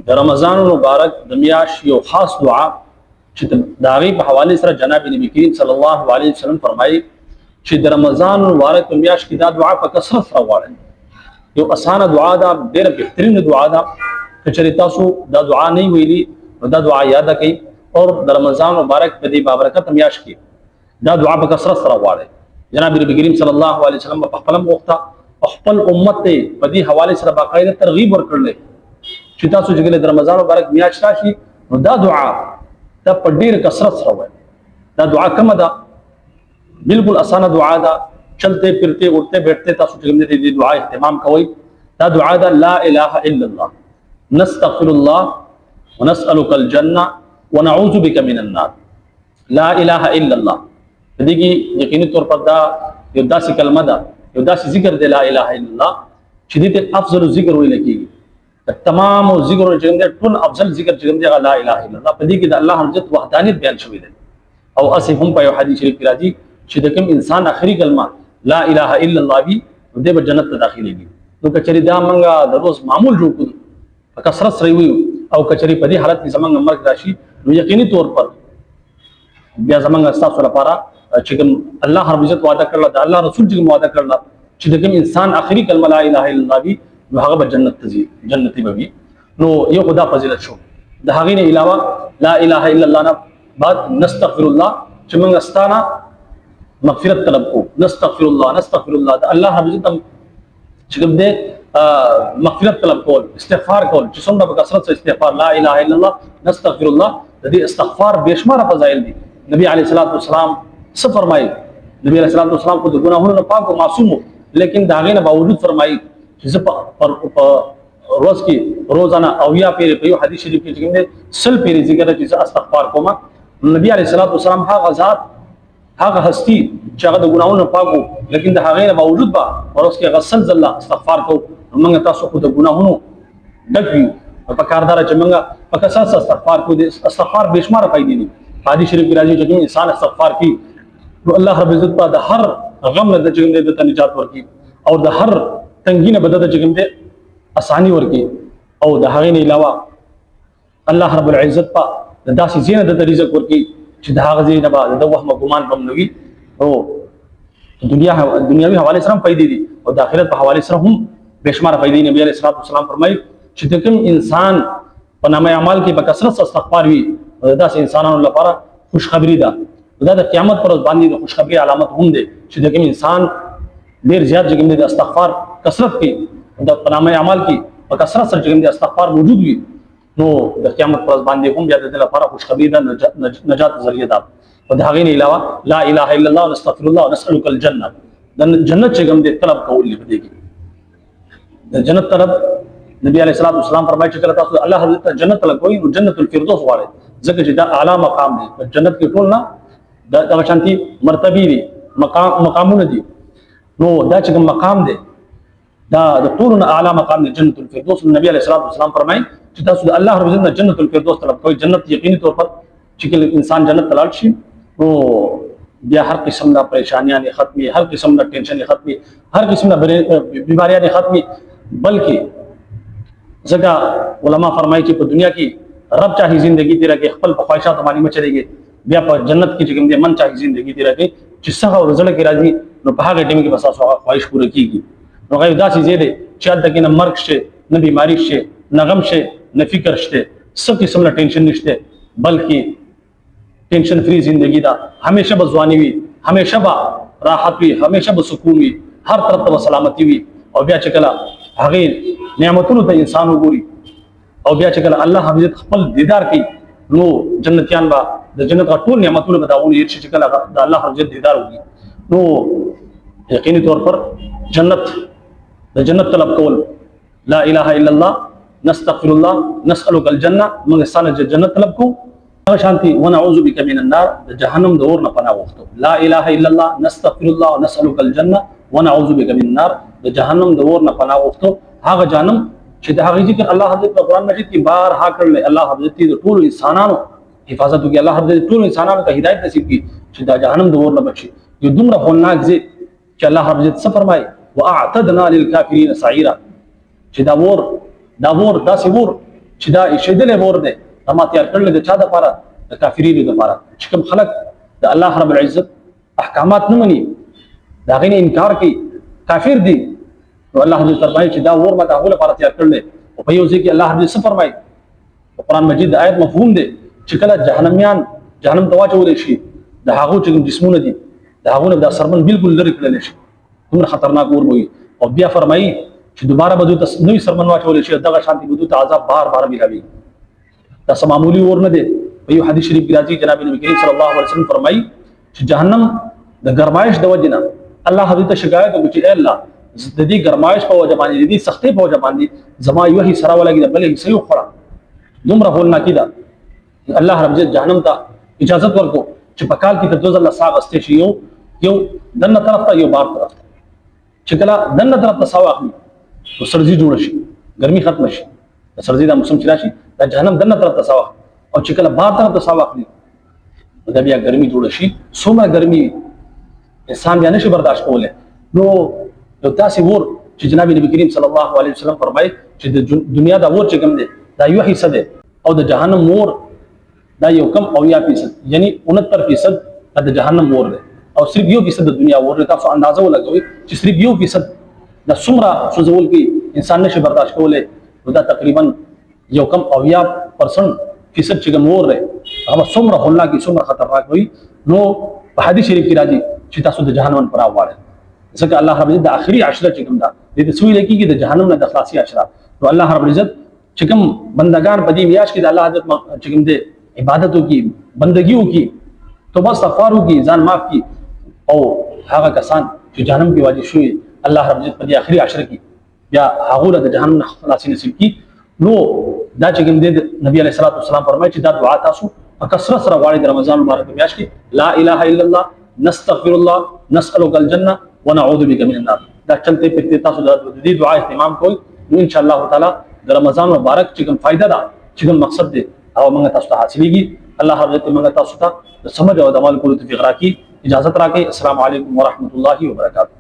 د رمضان مبارک د میاش یو خاص دعا چې د هغې په حوالې سره جناب نبی کریم صلی الله علیه وسلم فرمایي چې د رمضان مبارک په میاشت کې دا دعا په کثرت سره غواړئ. یو اسانه دعا ده، ډېره بهترینه دعا ده. که چېرې تاسو دا دعا نه ویلي نو دا دعا یاده کړئ او د رمضان مبارک په دې بابرکت میاشت کې دا دعا په کثرت سره غواړئ. جناب نبی کریم صلی الله علیه وسلم په خپل غوښته او خپل امت ته په دې حواله سره باقاعده ترغیب ورکړل چې تاسو چې کله د رمضان مبارک میاشت راشي نو دا دعا دا په ډېر کثرت سره وایي. دا دعا کومه ده؟ بالکل اسانه دعا ده. چلتے پھرتے اٹھتے بیٹھتے تاسو چې کوم دې دعا اهتمام کوئ. دا دعا ده لا اله الا الله نستغفر الله ونسألك الجنة ونعوذ بك من النار. لا اله الا الله په دې کې یقیني طور پر دا یو داسې کلمه ده، یو داسې ذکر دی لا اله الا الله چې دې ته افضل ذکر ویل کېږي. تمام ذکر چې کوم دی ټول افضل ذکر چې کوم دی لا اله الا الله. په دې کې د الله حضرت وحدانیت بیان شوی دی. او اسې هم په یو حدیث شریف کې راځي چې د کوم انسان اخري کلمه لا اله الا الله وي نو دی به جنت ته داخليږي. نو که چېرې دا موږ د روز معمول جوړ کړو په کثرت سره ویو او که چېرې په دې حالت کې زمونږ مرګ راشي نو یقیني طور پر بیا زمونږ ستاسو لپاره چې کوم الله رب عزت وعده کړله، د الله رسول چې کوم وعده کړله چې د کوم انسان اخري کلمه لا اله الا الله وي نو هغه به جنت ته ځي، جنتي به وي. نو یو خو دا فضیلت شو. د هغې نه علاوه لا اله الا الله نه بعد نستغفر الله چې موږ ستانه مغفرت طلب کو. نستغفر الله نستغفر الله د الله رب عزت چې کوم دی مغفرت طلب کول، استغفار کول چې څومره په کثرت سره استغفار لا اله الا الله نستغفر الله، د دې استغفار بېشماره فضایل دي. نبی علیه الصلاۃ والسلام څه فرمایي؟ نبی علیه الصلاۃ والسلام خو د ګناهونو نه پاک او معصوم، لیکن د هغې نه باوجود فرمایي چې زه په ورځ کې روزانه او یا پیرې په یو حدیث شریف کې چې کوم دی 100 پیرې ذکر چې زه استغفار کوم. نبی علیه الصلاۃ والسلام هغه ذات، هغه هستی چې هغه د ګناهونو نه پاک وو، لیکن د هغې نه باوجود به ورځ کې هغه 100 ځله استغفار کوو. نو موږ تاسو خو د ګناهونو ډک یو، په کار داره چې موږ په کثرت سره استغفار کوو. د استغفار بېشماره فایدې دي. په حدیث شریف کې راځي چې کوم انسان استغفار کوي نو الله رب عزت په د هر غم نه چې کوم دی ده ته نجات ورکړي او د هر تنګي نه به ده ته چې کوم دی اساني ورکړي. او د هغې نه علاوه الله رب العزت په د داسې ځای نه ده ته رزق ورکړي چې د هغه ځای نه به د ده وهم او ګمان به هم نه وي. او دنیاوي حوالې سره هم فایدې دي او د آخرت په حوالې سره هم بېشماره فایدې. نبی علیه الصلاة والسلام فرمایي چې د کوم انسان په نامه اعمال کې په کثرت سره استغفار وي نو د داسې انسانانو لپاره خوشخبري ده. دا د قیامت پر ورځ باندې د خوشخبري علامت هم دی چې د کوم انسان ډېر زیات چې کوم دی د استغفار کثرت کې د په نامه اعمال کې په کثرت سره چې کوم دی استغفار موجود وي نو د قیامت پر ورځ باندې هم بیا د ده لپاره خوشخبري ده، نجات ذریعه ده. او د هغې نه علاوه لا اله الا الله نستغفر الله ونسألک الجنة، د جنت چې کوم دی طلب کول دی. په دې کې د جنت طلب نبی علیه الصلاة والسلام فرمایي چې کله تاسو الله حضرت ته جنت طلب کوئ نو جنت الفردوس غواړئ، ځکه چې دا اعلی مقام دی. په جنت کې ټول نه دغه شانتي مرتبې دي، مقامونه دي. نو دا چې کوم مقام دی دا د ټولو نه اعلی مقام دی جنت الفردوس. نبی علیه الصلاة والسلام فرمایي چې تاسو د الله رب عزت نه جنت الفردوس طلب کوئ. جنت یقیني طور پر چې کله انسان جنت ته لاړ شي نو بیا هر قسم نه پریشانیاں ختمي، هر قسم نه ټینشن ختمي، هر قسم نه بیماریاں ختمي. بلکې ځکه علما فرمایي چې په دنیا کې رب چاهي زندگی تیرا کې خپل په خواهشاتو باندې مچلېږي، بیا په جنت کې چې کوم دی من چاهي زندگی تیرا کې چې څه او زړه کې راځي نو په هغه ټیم کې بس تاسو هغه خواهش پوره کیږي. نو هغه داسې ځای دی چې هلته کې نه مرګ شته، نه بیماری شته، نه غم شته، نه فکر شته، څه قسم نه ټینشن نشته، بلکې ټینشن فری زندگی ده. همیشه به ځواني وي، همیشه به راحت وي، همیشه به سکون وي، هر طرف ته به سلامتی وي. او بیا چې کله هغې نعمتونو ته انسان وګوري او بیا چې کله الله حضرت خپل دیدار کوي نو جنتیان به د جنت هغه ټول نعمتونه به د هغو نه هېر شي چې کله د الله حضرت دیدار وکړي. نو یقیني طور پر جنت، د جنت طلب کول لا اله الا الله نستغفر الله نسألك الجنة، موږ ستانه جنت طلب کوو. هغه شانتي ونعوذ بك من النار، د جهنم د اور نه پناه غوښتو. لا اله الا الله نستغفر الله نسألك الجنة ونعوذ بك من النار، د جهنم د اور نه پناه غوښتو. هغه جهنم چې د هغې ذکر الله حضرت په قرآن مجید کې بارها کړل. الله حضرت د ټولو انسانانو حفاظت وکړي، الله حضرت ټولو انسانانو ته هدایت نصیب کړي چې دا جهنم د اور نه بچ شي. یو دومره هولناک ځای چې الله رب عزت څه فرمایي؟ واعتدنا للکافرین سعیرا، چې دا ور، دا ور داسې ور چې دا ایشېدلی اور دی، دا ما تیار کړل د چا دپاره؟ د کافرینو دپاره، چې کوم خلک د الله رب العزت احکامات نه مني، د هغې نه انکار کوي، کافر دي. نو الله حضرت فرمایي چې دا اور ما د هغو لپاره تیار کړل. او په یو ځای کې الله حضرت څه فرمایي؟ په قرآن مجید د آیت مفهوم دی چې کله جهنميان جهنم ته واچول شي، د هغو چې کوم جسمونه دي، د هغو نه دا سرمن بالکل لرې کړل شي، دومره خطرناک اور به وي. او بیا فرمایي چې دوباره به دوی ته نوی سرمن واچول شي، دغه شانتې به دوی ته عذاب بار بار ملاوي. دا څه معمولي اور نه دی. په یو حدیث شریف کې راځي، جناب نبی کریم صلی الله علیه وسلم فرمایي چې جهنم د ګرمایش د وجې نه الله حضرت ته شکایت وکړي چې ای الله، د دې ګرمایش په وجه باندې، د دې سختۍ په وجه باندې زما یوه حصه راولګېده، بله حصه یې وخوړه، دومره هولناکي ده. الله رب عزت جهنم ته اجازت ورکړو چې په کال کې ته دوه ځله ساه اخیستی شي، یو یو دننه طرف ته، یو بهر طرف ته. چې کله دننه طرف ته ساه واخلي نو سرزي جوړه شي، ګرمي ختمه شي، د سرزي دا موسم چې راشي، دا جهنم دننه طرف ته ساه واخلي. او چې کله بهر طرف ته ساه واخلي نو دا بیا ګرمي جوړه شي، څومره ګرمي انسان بیا نشي برداشت کولی. نو یو داسې ور چې جناب نبی کریم صلی الله علیه وسلم فرمایي چې د دنیا دا ور چې کوم دی، دا یو حصه دی، او د جهنم ور دا یو کم او یا فیصد، یعنی 69% دا د جهنم ور دی او صرف 1% د دنیا ور دی. تاسو اندازه ولګوئ چې صرف 1% دا څومره سوځول کې انسان نشي برداشت کولی. نو دا تقریبا یو کم او یا پرسنټ فیصد چې کوم ور دی، هغه څومره هولناک، څومره خطرناک وي. نو په حدیث شریف کې راځي چې تاسو د جهنم پر راوړئ، ځکه الله رب العزت د اخري عشره چې کوم ده، دې ته څه ویل کېږي؟ د جهنم نه د خلاصي عشره. نو الله رب العزت چې کوم بندگان په دې میاشت کې د الله حضرت چې کوم دی عبادت وکړي، بندگی وکړي، توبه استغفار وکړي، ځان معاف کړي، او هغه کسان چې جهنم کې واجب شوي، الله رب العزت په دې اخري عشره کې بیا هغو له د جهنم نه خلاصي نصیب کړي. نو دا چې کوم دی، نبی علیه الصلاة والسلام فرمایي چې دا دعا تاسو په کثرت سره غواړئ د رمضان مبارک میاشت کې: لا اله الا الله، نستغفر الله، نسألك الجنة ونعوذ بك من النار. دا چلته پھرتے تاسو د دې دعا اهتمام کوئ، نو ان شاء الله تعالی د رمضان مبارک چې کوم فائدہ ده، چې کوم مقصد دی، هغه موږ تاسو ته حاصلېږي. الله رب عزت موږ تاسو ته د سمجھ او د عمل کولو توفیق راکړي. اجازت راکړي. السلام علیکم ورحمت الله وبرکاته.